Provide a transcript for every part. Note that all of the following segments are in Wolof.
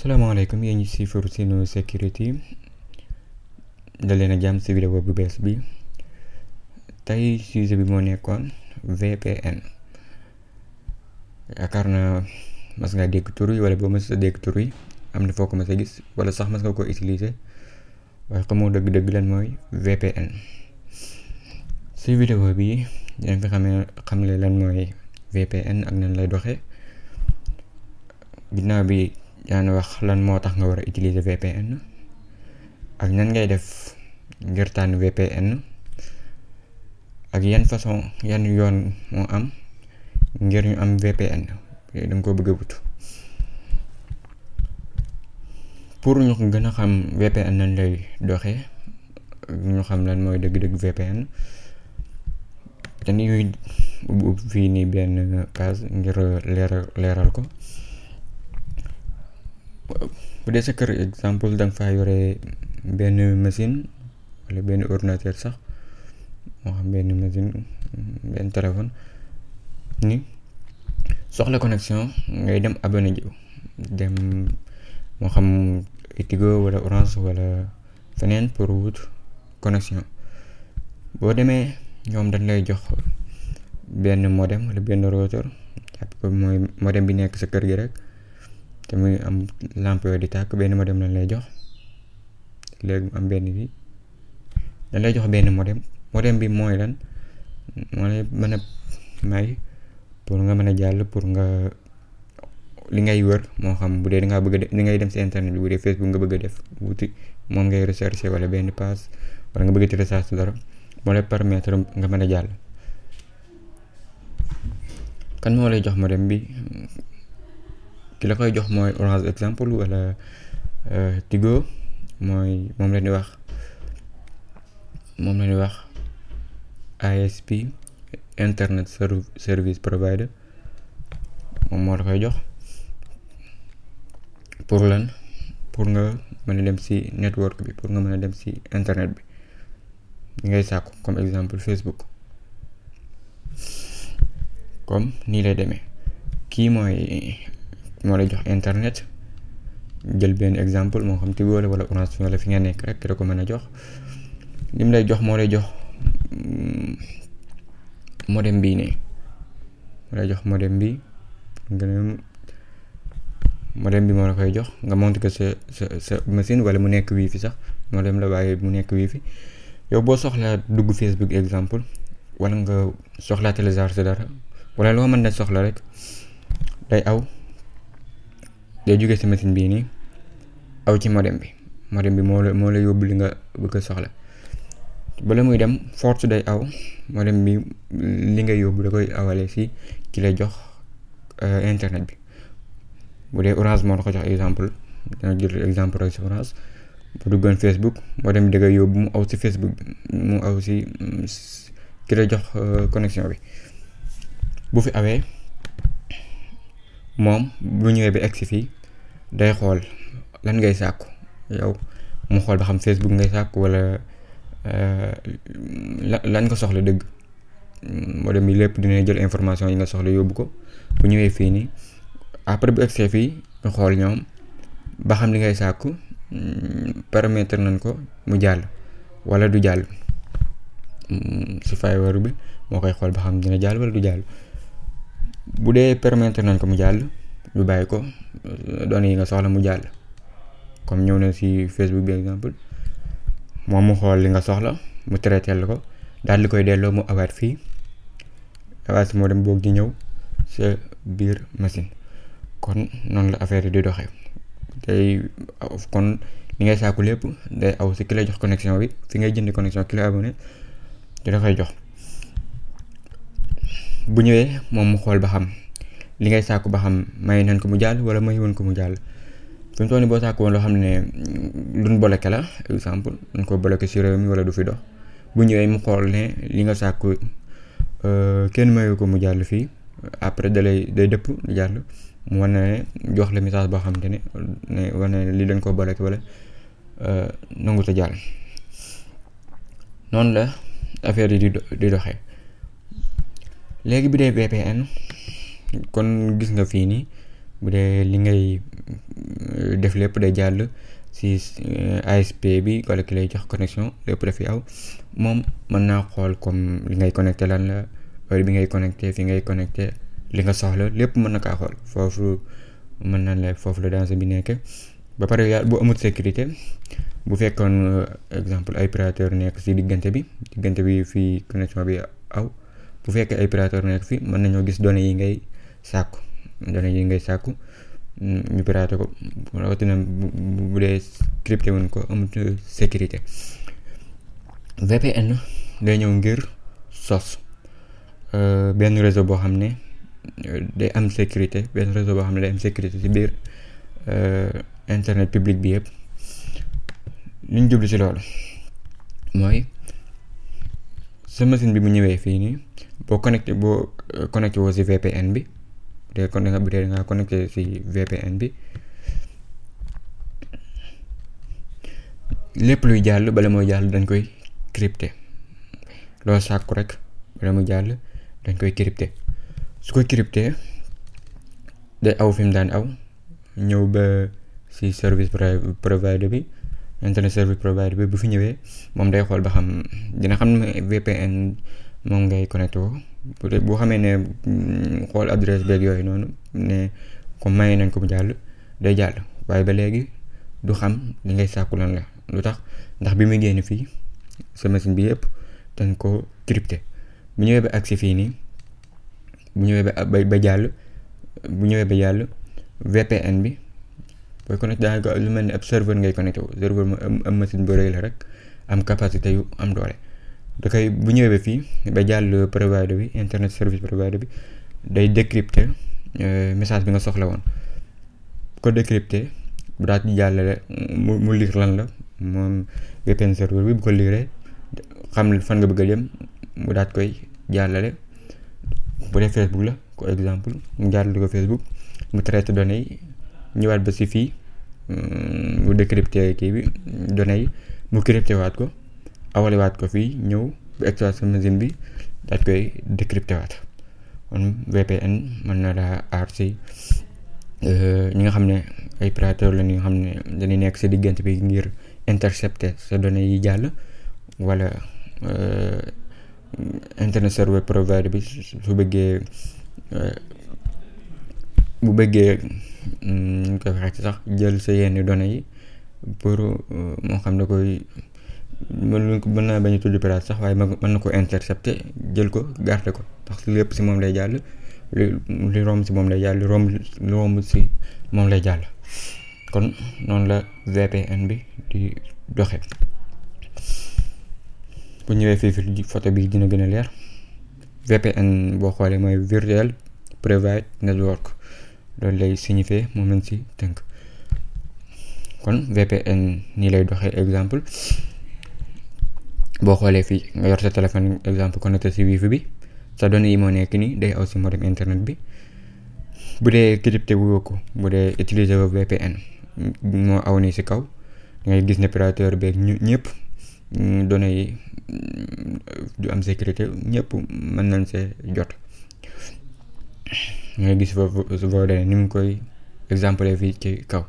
salaamaaleykum yéen ñi si Sinu Security dalee na jàmm si vidéo bu bees bi tey sujet bi moo nekkoon VPN. yaakaar naa mas nga dégg tur yi wala boo mas a dégg tur yi am na foo ko mas a gis wala sax mas nga ko utiliser waaye xamoo dëgg-dëgg lan mooy VPN. si vidéo bi dinañ fi xamle lan mooy VPN ak nan lay doxee. ginnaaw bi daan wax lan moo tax nga war a utiliser VPN ak nan ngay def ngir tànn VPN ak yan yoon moo am ngir ñu am VPN danga ko bëgg a wut. pour ñu gën a xam VPN nan lay doxee ñu xam lan mooy dëgg-dëgg VPN dañuy ubbi fii nii benn page ngir leeral ko. bu dee sa kër exemple danga faa yore benn machine wala benn ordinateur sax moo xam benn machine benn téléphone ni soxla connexion ngay dem abonné jiw dem moo xam Tigo wala Orange wala feneen pour wut connexion. boo demee ñoom dañ lay jox benn modem wala benn routeur jàpp ko mooy modem bi nekk sa kër gi rek te muy am lampe yooyu di tàkk. benn modem lañ lay jox léegi mu am benn bi dañ lay jox benn modem bi mooy lan moo lay mën a may pour nga mën a jàll pour nga li ngay wër moo xam bu dee dangaa bëgg a def li ngay dem si internet bi bu dee Facebook nga bëgg a def wuti moom ngay rechercher wala benn page wala nga bëgg a télécharger dara moo lay permettre nga mën a jàll. kan moo lay jox modem bi ki la koy jox mooy Orange exemple wala Tigo moom la ñuy wax ISP internet service provider moom moo la koy jox pour lan pour nga mën a dem ci network bi pour nga mën a dem ci internet bi ngay sàkku comme exemple Facebook. comme nii lay demee kii moo lay jox internet jël benn exemple moo xam Tigo wala Orange wala fi nga nekk rek da ko mën a jox lim lay jox moo lay jox modem bii nii moo lay jox modem bi moo la koy jox nga monté ko sa machine wala mu nekk wifi sax modem la waaye mu nekk wifi. yow boo soxlaa dugg Facebook exemple wala nga soxlaa télécharger dara wala loo mën na soxla rek day jóge si machine bii nii aw ci modem bi moo la yóbbu li nga bëgg a soxla. bala muy dem force day aw modem bi li nga yóbbu da koy awale si ki lay jox internet bi. bu dee Orange moo la ko jox exemple dana jël exemple rek si Orange bu duggoon Facebook modem bi da koy yóbbu mu aw si Facebook bi mu aw si ki lay jox connexion bi. bu fi awee moom bu ñëwee ba egsi fii day xool lan ngay sàkku yow mu xool ba xam Facebook ngay sàkku wala lan nga soxla dëgg modem bi lépp dina jël information yi nga soxla yóbbu ko. bu ñëwee fii nii après bu egsee fii ñu xool ñoom ba xam li ngay sàkku permettre nañ ko mu jàll wala du jàll. si firewall bi moo koy xool ba xam dina jàll wala du jàll. bu dee permettre nañ ko mu jàll ñu bàyyi ko données yi nga soxla mu jàll. comme ñëw na si Facebook bi exemple moom mu xool li nga soxla mu traité la ko daal di koy delloo mu awaat fii awaat si moo dem boog di ñëw sa biir machine. kon noonu la affaire yi di doxee tey kon li ngay sàkku lépp day aw si ki lay jox connexion bi fi ngay jënd connexion ki lay abonné di la koy jox. bu ñëwee moom mu xool ba xam li ngay sàkku ba xam may nañ ko mu jàll wala may woon ko mu jàll. fi mu toll nii boo sàkku woon loo xam ne luñ bloqué la exemple dañ ko bloqué si réew mi wala du fi dox bu ñëwee mu xool ne li nga sàkku kenn mayu ko mu jàll fii après day dëpp di jàll mu wane ne jox la message boo xam te ne wane ne li dañ ko bloqué wala nangu ta jàll. noonu la affaire yi di doxee. léegi bu dee VPN kon gis nga fii nii bu dee li ngay def lépp day jàll si ASP bi wala ki lay jox connexion lépp dafay aw moom mën naa xool comme li ngay connecté lan la heure bi ngay connecté fi ngay connecté li nga soxla lépp mën na kaa xool foofu mën na la foofu la danger bi nekk ba pare bu amul sécurité bu fekkoon exemple ay opérateur nekk si diggante bi fii connexion bi aw bu fekkee ay opérateur nekk fi mën nañoo gis données yi ngay sàkku ñu pirater ko rawatina bu dee crypté wuñ ko amut sécurité. VPN day ñëw ngir sos benn réseau boo xam ne day am sécurité ci biir internet public bi yëpp. li ñu jublu ci loolu mooy sa machine bi mu ñëwee fii nii boo connecté woo ci VPN bi bu dee da nga connecté ci VPN bi lépp luy jàll bala mooy jàll dañ koy crypté loolu sàkku rek bala muy jàll dañ koy crypté su ko crypté day aw fi mu daan aw ñëw ba ci service provider bi internet service provider bi bu fi ñëwee moom day xool ba xam dina xam ne VPN moom ngay connecté woo bu xamee ne xool adresse beeg yooyu noonu ne comme maye nañ ko mu jàll day jàll waaye ba léegi du xam li ngay sàkku lan la lu tax ndax bi muy génn fii sa machine bi yëpp dañ ko crypté bu ñëwee ba agsi fii nii bu ñëwee ba jàll VPN bi booy connecté daanaka lu mel ni ab serveur ngay connecté wu serveur mu am machine bu rëy la rek am capacité yu am doole da koy bu ñëwee ba fii ba jàll provider bi internet service provider bi day décrypter message bi nga soxla woon ko décrypter bu daal di jàllale mu lire lan la moom VPN serveur bi bu ko lire xam fan nga bëgg a jëm mu daal koy jàllale bu dee Facebook la ko exemple mu jàllale ko Facebook mu traité données yi ñëwaat ba si fii mu décrypter kii bi données yi mu crypté waat ko awale waat ko fii ñëw bu extraire sa machine bi daal koy décrypté waat kon VPN mën na laa aar si ñi nga xam ne ay opérateur la ñi nga xam ne dañuy nekk si diggante bi ngir intercepter sa données yi jàll wala internet server provider bi su bëggee bu bëggee ñu koy waxee sax jël sa yenn données yi pour moo xam ne koy mën naa bañ a tudd pirate sax waaye mën na ko intercepter jël ko garder ko ndax lépp si moom lay jàll li romb si moom lay jàll li romb si moom lay jàll kon noonu la VPN bi di doxe bu ñëwee fii photo bi dina gën a leer VPN boo xoolee mooy Virtual Private Network loolu lay signifier moom lañ si tënk kon VPN nii lay doxee exemple boo xoolee fii nga yor sa téléphone exemple connecté si wifi bi sa données yi moo nekk nii day aw si modem internet bi bu dee crypté woo ko bu dee utiliser woo VPN moo aw nii si kaw ngay gis ne opérateur beeg ñëpp données yi du am sécurité ñëpp mën nañ see jot ngay gis foofu données ni mu koy exemple fii ci kaw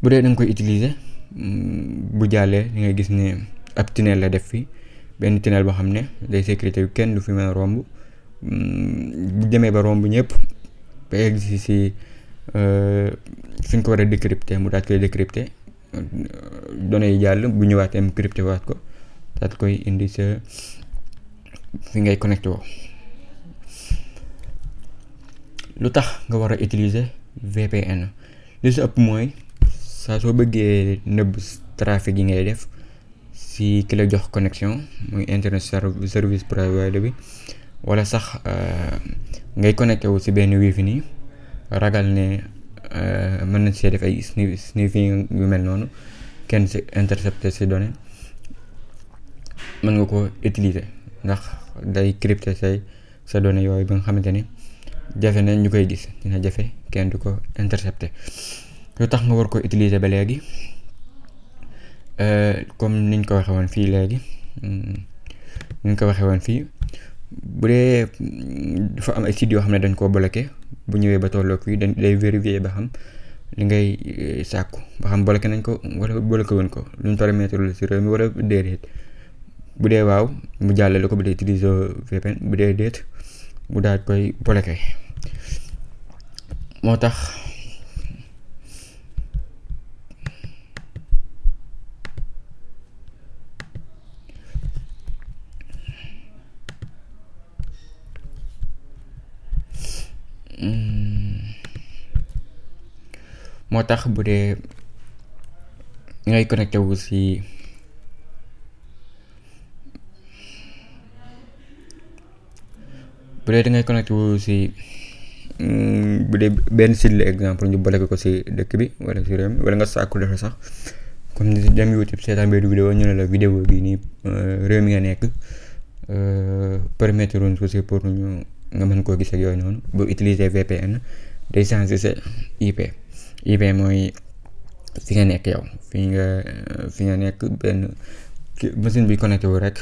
bu dee da nga koy utiliser bu jàllee li ngay gis ne ab tunnel la def fii benn tunnel boo xam ne day sécurité kenn du fi mën a romb bu demee ba romb ñëpp ba egg si fi ñu ko war a décrypter mu daal koy décrypter données yi jàll bu ñëwaatee mu crypté waat ko daal koy indi sa fi ngay connecté woo lu tax nga war a utiliser VPN li si ëpp mooy saa soo bëggee nëbb trafic yi ngay def si ki la jox connexion muy internet service provider bi wala sax ngay connecté wu si benn wifi nii ragal ne mën nañ see def ay sniffing yu mel noonu kenn si intercepté si données mën nga ko utiliser ndax day crypter sa données yooyu ba nga xamante ni jafe na ñu koy gis dina jafe kenn du ko intercepté lu tax nga war ko utiliser ba léegi comme niñ ko waxee woon fii léegi bu dee dafa am ay sites yoo xam ne dañ koo bloqué bu ñëwee ba tolloog fii day vérifier ba xam li ngay sàkku ba xam bloqué nañ ko wala bloqué woon ko luñ permettre la si réew mi wala déedéet. bu dee waaw mu jàllale ko bu dee utiliser VPN bu dee déet mu daal koy bloqué. moo tax bu dee ngay connecté wu si dangay connecté wu si bu dee benn site la exemple ñu bloqué ko si dëkk bi wala si réew mi wala nga sàkku def sax comme ni dem YouTube seetaan benn vidéo ñu ne la vidéo bi nii réew mi nga nekk permettre woon ko si pour ñu nga mën koo gis ak yooyu noonu boo utiliser VPN day changer sa IP mooy fi nga nekk yow fi nga nekk benn machine bi connecté wu rek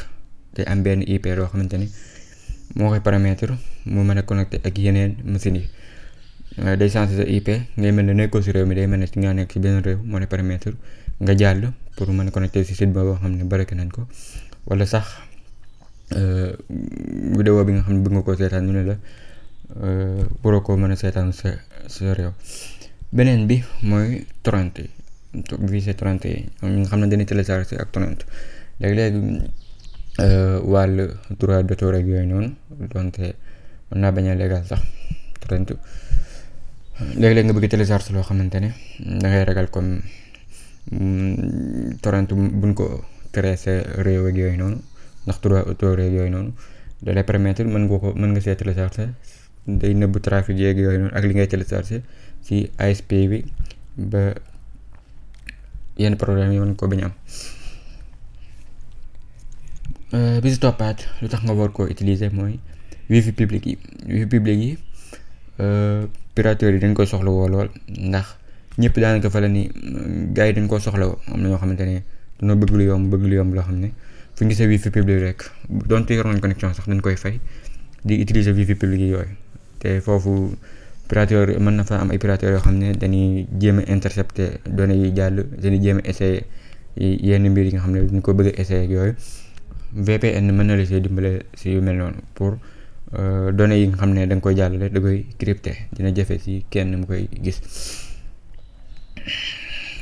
te am benn IP loo xamante ni moo koy paramètre mu mën a connecté ak yeneen machines yi day changer sa IP ngay mel ne nekkoo si réew mi day mel ne si nga nekk si benn réew moo lay paramètre nga jàll pour mën a connecté si site boo xam ne bloqué nañ ko wala sax vidéo bi nga xam ne bëgg nga koo seetaan ñu ne la waroo koo mën a seetaan sa réew. beneen bi mooy torrent visé torrent yi ñi nga xam ne dañuy télécharger ak torrent léegi wàllu droit d'auteur ak yooyu noonu donte mën naa bañ a légal sax torrent léeg-léeg nga bëgg télécharger loo xamante ne dangay ragal comme torrent buñ ko teree sa réew ak yooyu noonu ndax droit d'auteur ak yooyu noonu da lay permettre mën nga see télécharger day nëbb trafic yeeg yooyu noonu ak li ngay télécharger ci ASP bi ba yenn problème yi mën ko bañ am. bi si toppaat lu tax nga war koo utiliser mooy wifi public yi pirateur yi dañ koy soxla woo lool ndax ñëpp daanaka fa la ni gars yi dañ koo soxla woo am na ñoo xamante ne dañoo bëgg lu yomb loo xam ne fu ñu gisee wifi public rek donte yor nañ connexion sax dañ koy fay di utiliser wifi public yi yooyu te foofu pirateur mën na fa am ay pirateur yoo xam ne dañuy jéem a intercepter données yi jàll dañuy jéem a essayer yenn mbir yi nga xam ne dañ ko bëgg a essayer ak yooyu VPN mën na la see dimbale si yu mel noonu pour données yi nga xam ne da nga koy jàllale da koy crypté dina jafe si kenn mu koy gis.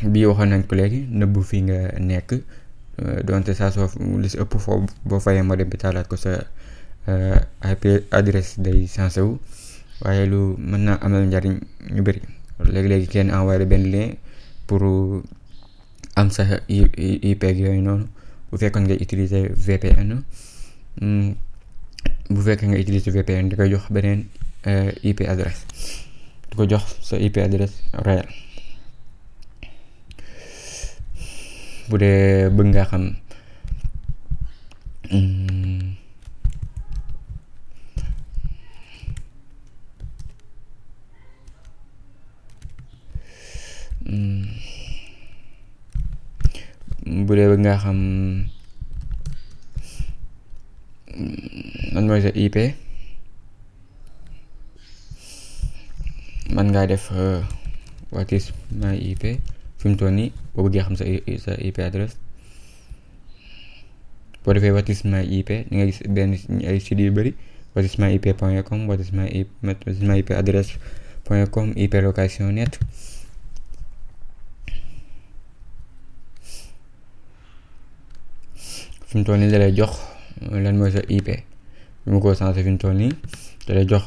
bii waxoon nañ ko léegi nëbbu fi nga nekk donte saa soo li si ëpp foofu boo fayee modem bi taalaat ko sa IP adresse day changé wu waaye lu mën naa amal njariñ ñu bëri léegi kenn envoyé benn lien pour am sa IP yooyu noonu bu fekkoon nga utiliser VPN bu fekkee nga utiliser VPN di koy jox beneen IP adresse di ko jox sa IP adresse réel bu dee bëgg nga xam lan mooy sa IP man ngaa def what is my IP fi mu toll nii boo bëggee xam sa IP adresse boo defee what is my IP di nga gis benn ay sites yu bëri what is my IP.com what is my IP adresse.com IP location net fi mu toll nii da lay jox lan mooy sa IP bi mu ko changé fi mu toll nii da lay jox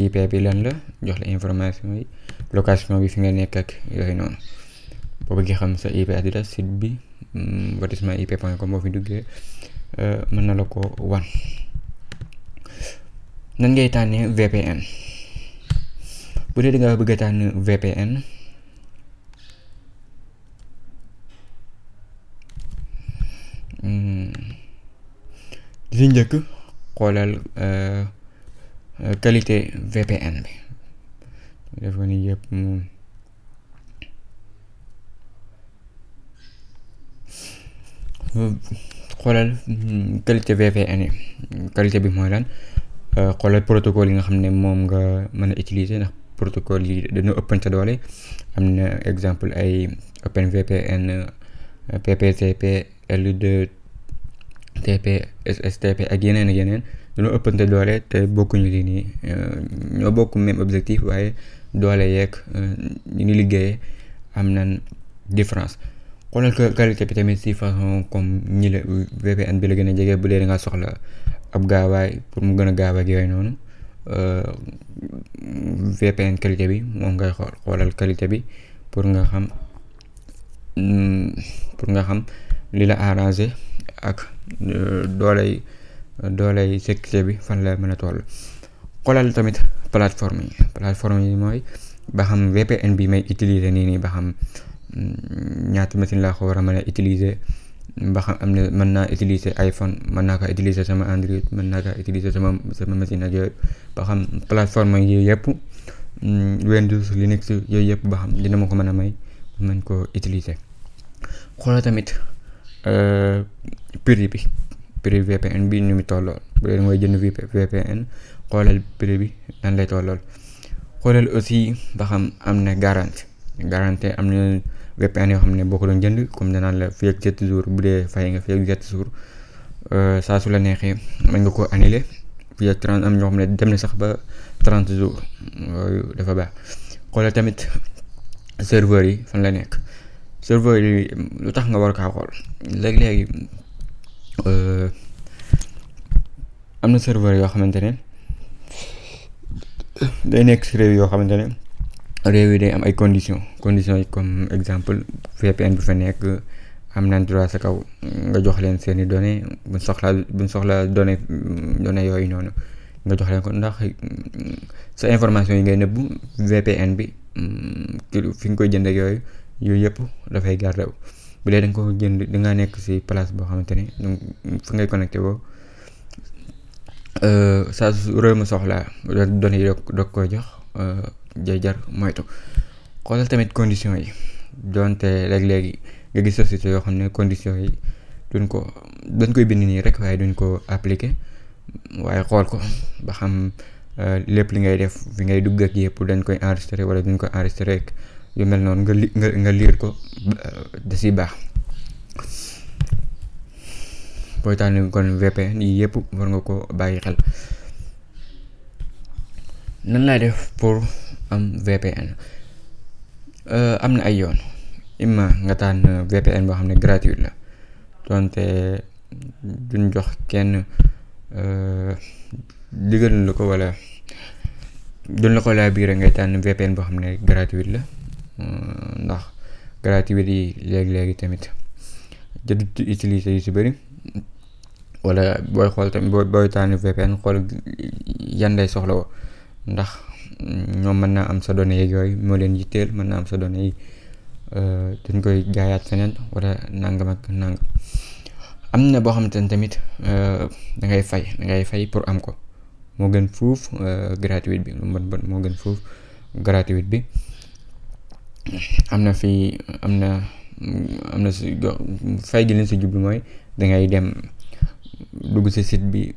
IP bi lan la jox la information yi location bi fi nga nekk ak yooyu noonu boo bëggee xam sa IP adresse site bi what is my IP.com boo fi duggee mën na la ko wan. nan ngay tànnee VPN bu dee da nga bëgg a tànn VPN li ci njëkk xoolal qualité VPN bi def ko ni yëpp moom xoolal qualité VPN yi qualité bi mooy lan xoolal protocole yi nga xam ne moom nga mën a utiliser ndax protocole yi dañoo ëppante doole. am na exemple ay OpenVPN, PPTP, L2 TP, SSTP ak yeneen dañoo ëppante doole te bokkuñu lii nii ñoo bokk même objectif waaye doole yeeg ñu ngi liggéeyee am nañ différence. xoolal qualité bi tamit si façon comme ñi la VPN bi la gën a jege bu dee da nga soxla ab gaawaay pour mu gën a gaaw ak yooyu noonu VPN qualité bi moom ngay xoolal qualité bi pour nga xam li la arrangé ak dooley sécurité bi fan la mën a toll. xoolal tamit plateforme yi mooy ba xam VPN bi may utiliser nii ba xam ñaata machine laa ko war a mën a utiliser, ba xam am na mën naa utiliser iPhone, mën naa ko utiliser sama Android, mën naa ko utiliser sama machine ak yooyu ba xam plateforme yi yëpp Windows, Linux yooyu yëpp ba xam dina ma ko mën a may mën ko utiliser. xoolal tamit prix VPN bi ñu mi tollool bu dee mooy jënd VPN xoolal prix bi nan lay tollool. xoolal aussi ba xam am na garantie am na VPN yoo xam ne boo ko doon jënd comme danaan la fii ak 7 jours bu dee fay nga fii ak 7 jours saa su la neexee mën nga ko annuler fii ak 30 am ñoo xam ne dem na sax ba 30 jours yooyu dafa baax. xoolal tamit serveur yi fan la nekk. serveur yi lu tax nga war kaa xool léegi am na serveur yoo xamante ne day nekk si réew yoo xamante ne réew yi day am ay conditions yi comme exemple VPN bi fa nekk am nañ droit sa kaw nga jox leen seeni données buñ soxla données yooyu noonu nga jox leen ko ndax sa information yi ngay nëbbu VPN bi fi nga koy jënd ak yooyu yëpp dafay garder wu. bu dee da nga ko jënd da ngaa nekk si place boo xamante ne fi ngay connecté woo saa su réew ma soxlaa données yi doog koy jox jar moytu. xoolal tamit conditions yi donte léegi nga gis société yoo xam ne conditions yi dañ koy bind nii rek waaye duñ ko appliquer waaye xool ko ba xam lépp li ngay def fi ngay dugg ak yëpp dañ koy enregistrer wala duñ ko enregistrer rek yu mel noonu nga lire ko da si baax. booy tànn kon VPN yi yëpp war nga ko bàyyi xel. nan laay def pour am VPN am na ay yoon imma nga tànn VPN boo xam ne gratuit la donte duñ jox kenn digal la ko wala duñ la ko laa biir ngay tànn VPN boo xam ne gratuit la ndax gratuit yi léegi tamit jënd utiliser yu si bëri wala booy xool tamit booy tànn VPN xool yan lay soxla woo ndax ñoom mën naa am sa données yeeg yooyu moo leen yitteel, mën naa am sa données yi dañ koy jaayaat feneen wala nangam ak nangam. am na boo xamante ne tamit da ngay fay pour am ko moo gën fuuf gratuit bi lu bon moo gën fuuf gratuit bi. am na si fay gi leen si jublu mooy dangay dem dugg si site bi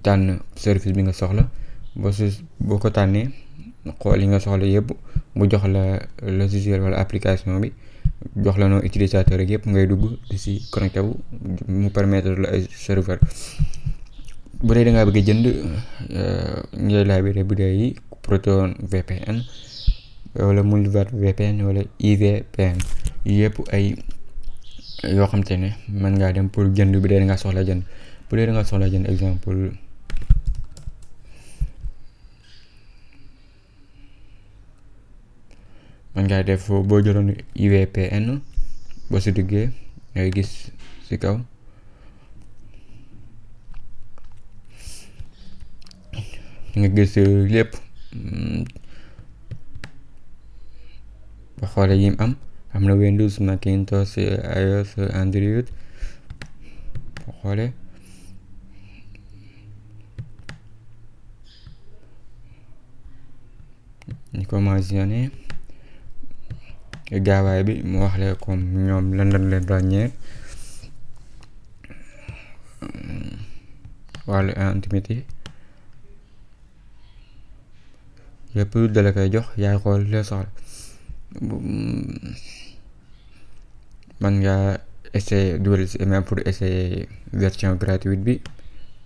tànn service bi nga soxla boo ko tànnee xool yi nga soxla yëpp mu jox la logiciel wala application bi jox la noo utilisateur ak yëpp ngay dugg di si connecté wu mu permettre la ay serveur. bu dee da ngaa bëgg a jënd ngay laabire bu dee yi Proton VPN wala Multivat VPN wala IVPN yëpp ay yoo xam te ne mën ngaa dem pour jënd bu dee da ngaa soxla jënd. bu dee da ngaa soxla jënd exemple man ngaa def boo jëloon IVPN boo si duggee ngay gis si kaw nga gis lépp ba xoolee yim am na Windows, Macintosh, iOS, Android ba xoolee ñu ko mentionné gaawaay bi mu wax leen comme ñoom lan leen ràññee wàllu intimité yëpp dala koy jox yaay xool li la soxla. man nga essayer dugal si email pour essayer version gratuite bi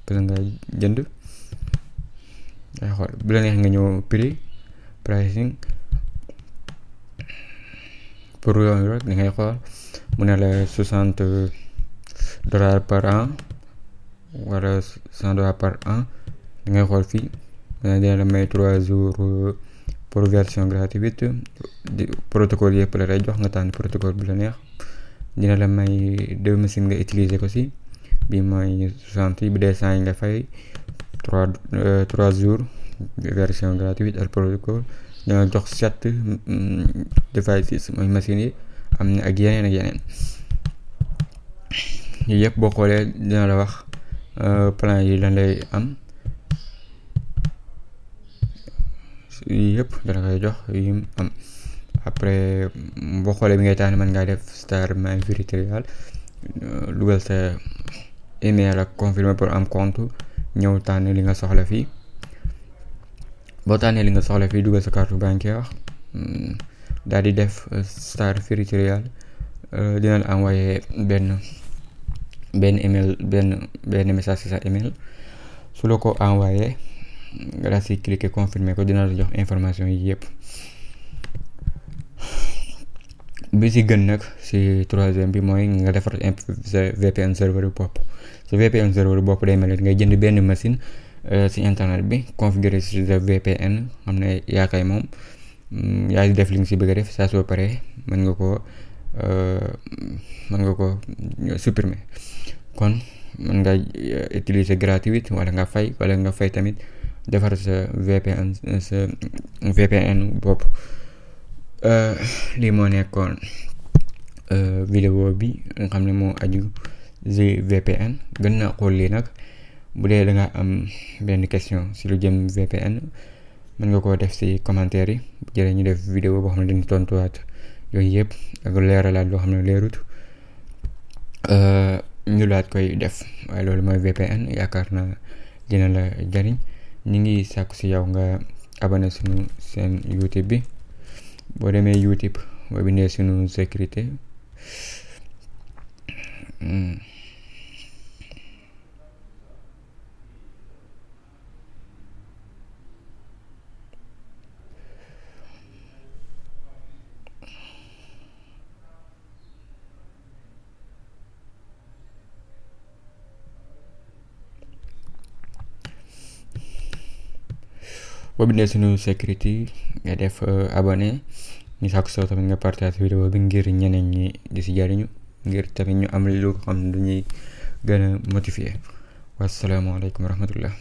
parce que nga jënd yaay xool bu la neex nga ñëw pricing pour loolu rek da ngay xool mu ne la $60 par an wala $100 par an da ngay xool fii dina la may 3 jours pour version gratuite protocole yëpp la lay jox nga tànn protocole bu la neex. dina la may 2 machines nga utiliser ko si bi mooy 60 yi bu dee 100 yi nga fay 3 jours version gratuite ak protocole dina jox 7 devices mooy machines yi am na ak yeneen yi yëpp boo xoolee dina la wax plan yi lan lay am yëpp dana koy jox yi am. après boo xoolee bi ngay tànn mën ngaa def star my free trial dugal sa email ak confirmer pour am compte ñëw tànn li nga soxla fii boo tànnee li nga soxla fii dugal sa carte bancaire daal di def star free trial dina la envoyé benn email benn message ci sa email su la ko envoyé nga daal si cliquer confirmer ko dina la jox information yi yëpp. bi si gën nag si troisième bi mooy nga defar sa VPN serveur bu bopp sa VPN serveur bu bopp day mel ni ngay jënd benn machine si internet bi configurer si sa VPN xam ne yaa koy moom yaa def li nga si bëgg a def saa soo paree mën nga ko supprimer kon mën nga utiliser gratuite wala nga fay tamit defar sa VPN bopp. lii moo nekkoon vidéo bi nga xam ne moo aju si VPN gën naa xool lii nag bu dee da nga am benn question si lu jëm VPN mën nga koo def si commentaire yi bu jëree ñu def vidéo boo xam ne dañu tontuwaat yooyu yëpp ak leeralaat loo xam ne leerut ñu laat koy def waaye loolu mooy VPN yaakaar naa dina la jariñ ñu ngi sàkku si yow nga abonné sunu seen YouTube bi boo demee YouTube boo bindee sunu sécurité nga def abonné ñu sàkku soo tamit nga partage vidéo bi ngir ñeneen ñi di si jariñu ngir tamit ñu am lu xam ne dañuy gën a motiver. Wassalaamaaleykum wa rahmatullah.